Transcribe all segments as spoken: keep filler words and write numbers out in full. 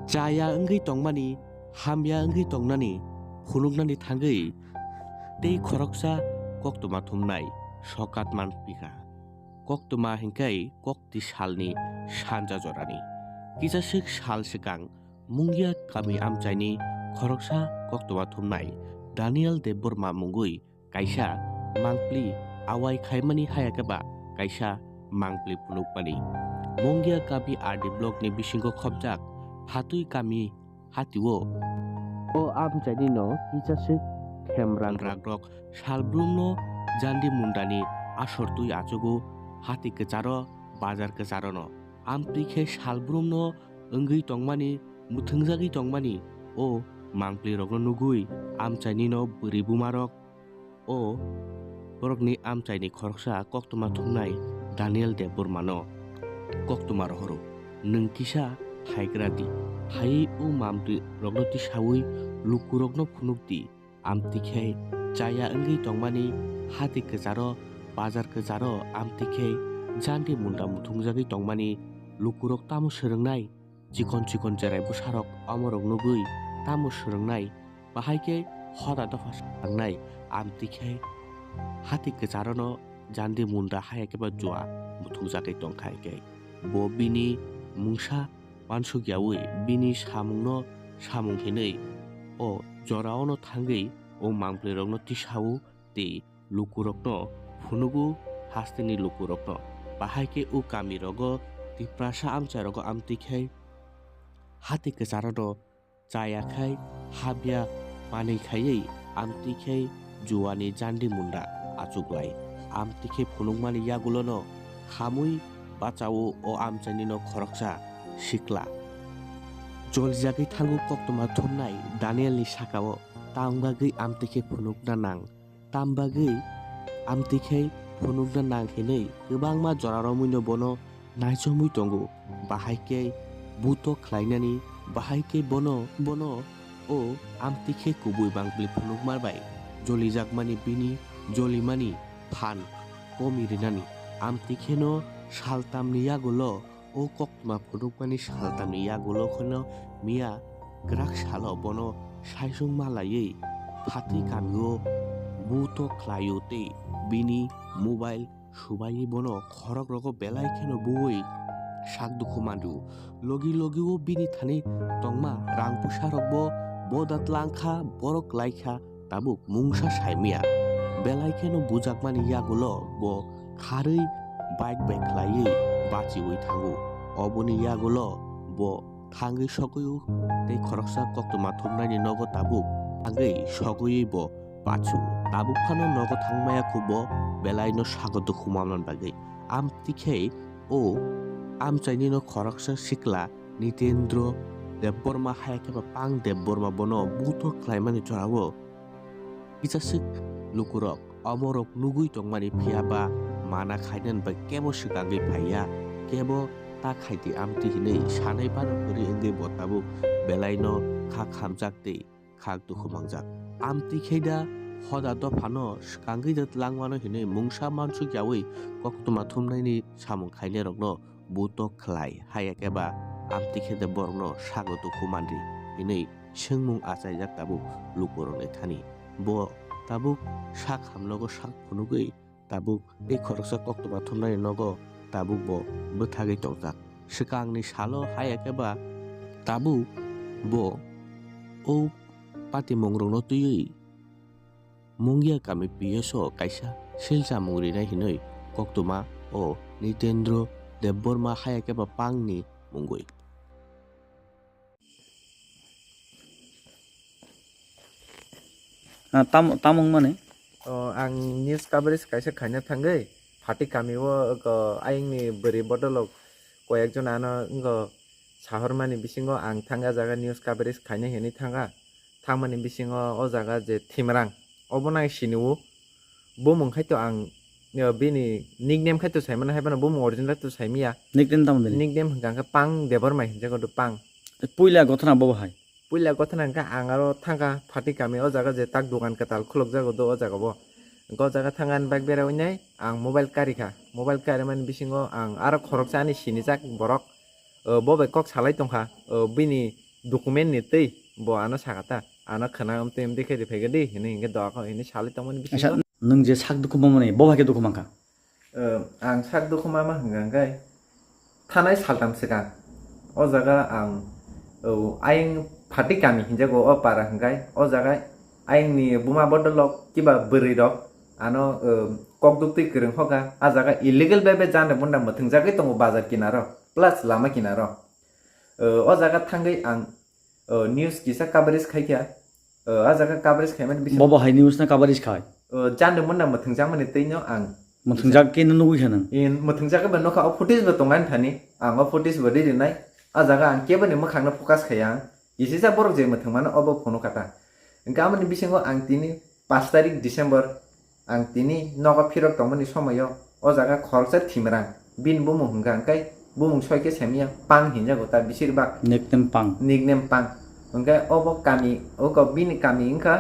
Chaya wngwi tongmani, hamya wngwi tongnani phunuknani thangwi tei khoroksa koktwma thumnai sokat manpikha. Koktwma hingkai kokti salni sanja jorani. Kisaswk sal swkang Mungia kami amchaini khoroksa koktwma thumnai Daniel Debbarma mungwi kaisa mangpli awai khaimani hayakhe ba kaisa mangpli phunukmani. Mungia kami R D block ni bisingo khopjak Phatwi kami hatio. O amchaini no kisaswk themran rakrok salbrumno jandi mundani asor twi achugo hati kwcharo bazar kwcharono. Amtwi khe salbrumno wngwi tongmani, mwthwngjagwi tongmani o mangpli rokno nugwi amchaini no bwrwi buma rok o borokni amchaini khoroksa koktwma thumnai Daniel Debbarmano koktwma rohoro, "Nwng kisa phaigra di, phaiwi o mangpli rokno tisawi lukurokno phunuk di." Amtwi khe chaya wngwi tongmani hati kwcharo, bazar kwcharo amtwi khe jandi munda muthungjagwi tongmani lukurok tamo swrwngnai? Chikon chikon cherai bwsarok omorok nugwi tamo swrwngnai? Bahai khe hoda dopha swrwngnai? Amtwi khe hati kwcharono jandi munda haya khe ba jua muthungjagwi tongkha hingkhe bo bini mungsa wansukyawi bini samungno samung hinwi o joraono thangwi o mangpli rokno tisao tei lukurokno phunugo hasteni lukurokno. Bahai khe o kami rogo Tiprasa amchai rogo amtwi khe hati kwcharono chaya khai habya manwi khaiwi amtwi khe juani jandi munda achuklai. Amtwi khe phunukmani yagulono khamwi bachao o amchaini no khoroksa sikla. Jolijagwi thango koktwma thumnai Danielni sakao, tang bagwi amtwi khe phunukna nang? Tam bagwi amtwi khe phunukna nang hinwi kwbangma jora romwino bono naichomwi tongo. Bahai khe buto khlainani, bahai khe bono, bono o amtwi khe kubui mangpli phunukma bai jolijakmani bini jolimani phan komi rinani. Amtwi kheno saltamni yagulo o koktwma phunukmani saltamni yagulo kheno miya kwrak salo bono saichung malaiwi phatwi kamio buto khlaio tei bini mobile subaiwi bono khorok rogo belai kheno buwi sak dukhu manrio. Logi logi o bini thani tongma rang pusa rokbo boda tlangkha, borok klaikha, tabuk mungsa saimaya. Belai kheno bujakmani yagulo bo kharwi bike bai khlaiwi bachiwi thango. Oboni yagulo bo thangwi sogwi o tei khoroksa koktwma thumnaini nogo tabuk thangwi sogwi bo bachu. Tabuk phano nogo thangmaya kho bo belaino sago dukhu manman bagwi. Amtwi khe o amchaini no khoroksa sikla Nitendro Debbarma hai khe ba Pang Debbarma bono buthok khlaimani jorao kisaswk lukurok omorok nugwi tongmani, phiya ba mana khainani bai kebo swkangwi phaiya, kebo ta khaidi amtwi hinwi sanai phano kwrwi wngwi bo tabuk belaino kha khamjak tei khak dukhu mangjak. Amtwi khe da hoda dophano swkangwi da tlangmano hinwi mungsa mansukyawi koktwma thumnaini samung khainairokno buthok khlai, haya khe ba amtwi khe da borokno sago dukhu manri hinwi swngmung achaijak tabuk lukurokni thani. Bo tabuk sak hamnogo sak phunugwi tabuk tei khoroksa koktwma thumnani nogo tabuk bo bwthagwi tongjak. Swkangni salo haya khe ba tabuk bo o patimungrokno twiwi Mungia kami P S o kaisa silchamung rinai hinwi koktwma o Nitendro Debbarma haya khe ba Pangni mungwi. Ah, tam-, tamung mani? O, ang news coverage kaisa khaina thangwi, Phati kami o, o, ayangni bwrwi bodolok koyekjon ano, wngkha, sahormani bisingo ang thangka jaga news coverage khaina hinwi thangka. Thangmani bisingo o jaga je Thimrang, obono ang sini o. Bumung khai to ang, yo, bini nickname khai to saimano, hai phano bumung original to saimaya. Nickname tamo bini? Nickname hwnkha khe Pang Debbarma hinjago do, Pang. Puila gothana bo hai? Puila gothana hwnkha ang aro thangka Phati kami, o jaga je tak dukan kwtal khulukjago do o jaga bo. Hwnkha o jaga thangkha ani bike bera winai ang mobile karikha. Mobile karimani bisingo ang aro khoroksa ani sinijak borok, o, bo bai kok salai tongkha. O, bini document ni twi bo ano sakha ta, ano khwna amtwi amtwi khe riphaikha di hinwi hinkhe doga kho hinwi salai tongmani bisingo. Acha, nwng je sak dukhu mamani, bo bai khe dukhu mankha? Eh, ang sak dukhu mama hwnka hwnkhe thanai saltam swkang o jaga ang, o, ayang phati kami hinjago o para hwnkhe o jaga ayangni buma bodolrok kiba bwrwirok ano, eh, kok duktwi kwrwng hoka a jaga illegal bai bai janda munda mwthwngjagwi tongo bazar kinaro plus lama kinaro. Eh, o jaga thangwi ang, eh, news kisa coverage khaikha. Eh, a jaga coverage khaimani bising Bobo hai news na coverage khai. Eh, janda munda mwthwngjakmani twino ang Mwthwngjak khe no nugwi kha nwng. In mwthwngjak khe ba nokha o footage bo tongani thani. Ang o footage bo ri rinai. A jaga ang keboni mwkhangno focus khaiya ang. Kisisa borok je mwthwngmano obo phunukha ta. Hwnkhe amoni bisingo ang tini pash tarik December, ang tini nogo phirok tongmani somoio o jaga khoroksa Thimrang, bini bumung hwnkha hwnkhe bumung soi khe semiya Pang hinjago ta bisirbak. Nickname Pang. Nickname Pang. Hwnkhe obo kami, oko bini kami wngkha,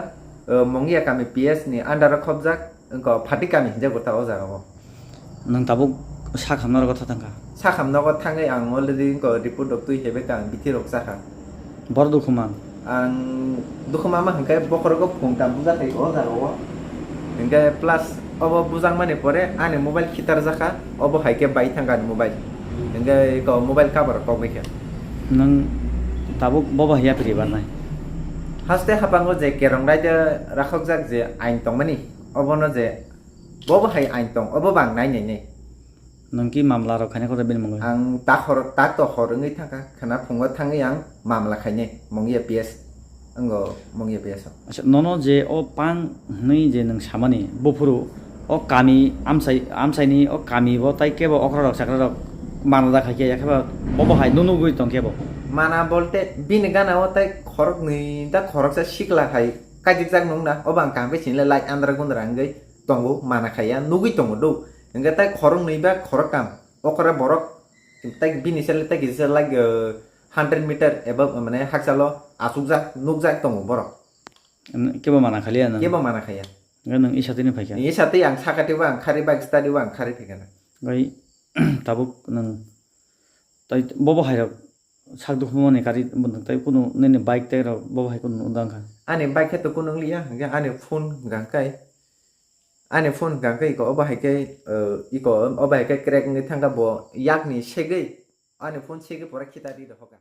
eh, Mongia kami P S ni under o khobjak, wngkha Phati kami hinjago ta o jaga o. Nwng tabuk sak hamna rogo tha thangkha? Sak hamna rogo thangwi ang already wngkha report rok twi hebai kha, ang bithi rok chakha. Bor dukhu man? Ang dukhu mama hwnkhe bokhorogo phung tam bujak khai o jaga o. Hwnkhe plus obo bujakmani pore ani mobile khitar jakha, obo hai khe bai thangkha ani mobile. Hwnkhe eko mobile cover kok bai kha. Nwng tabuk bobo hai yapri barnai? Haste hapango je kerong raida rakhokjak je ain tongmani, obono je bobo hai ain tong, obo bang nai nai nai. Nwng ki mamla rok khaina khe bini mungwi? Ang tak hor, tak to hor wngwi thangkha, khwna phungo thangwi ang mamla khainai, Mongia P S, wngo Mongia P S o. Acha, nono je o Pang hwnwi je nwng samani, buphuru o kami amchai, amchaini o kami bo tai kebo okra rok chakra rok mana da khai khe, yakhe ba bobo hai nunugwi tong kebo? Mana bolte bini gana o tai khoroknwi da khoroksa sikla hai kajikjak nung na, obo ang kaham khe sinilai light andra gundra wngwi tongo, mana khaiya, nugwi tongo do. Hwnkhe tai khoroknwi ba khoroktham, okra borok, tai bini sale tai kisa like, eh, hundred meter eba, mane, hakchalo achukjak, nukjak tongo borok. Kebo mana khaliya na? Kebo mana khaiya. Nwng isa tini phaikha? Isa tei ang sakati bo ang khari bike study bo ang khari phaikha na. Bai tabuk nwng tai bobo hai rok sak dukhu mani kari bwndwng tai kunu nini bike tai rok bobo hai kunu wngkha? Ani bike khe to kunu wngliya, hwnkhe ani phone hwnkha khe, ani phone hwnkha khe iko obo hai khe, eh, iko obo hai khe crack wngwi thangkha bo yakni segwi, ani phone segwi pura khita ri rw hoka.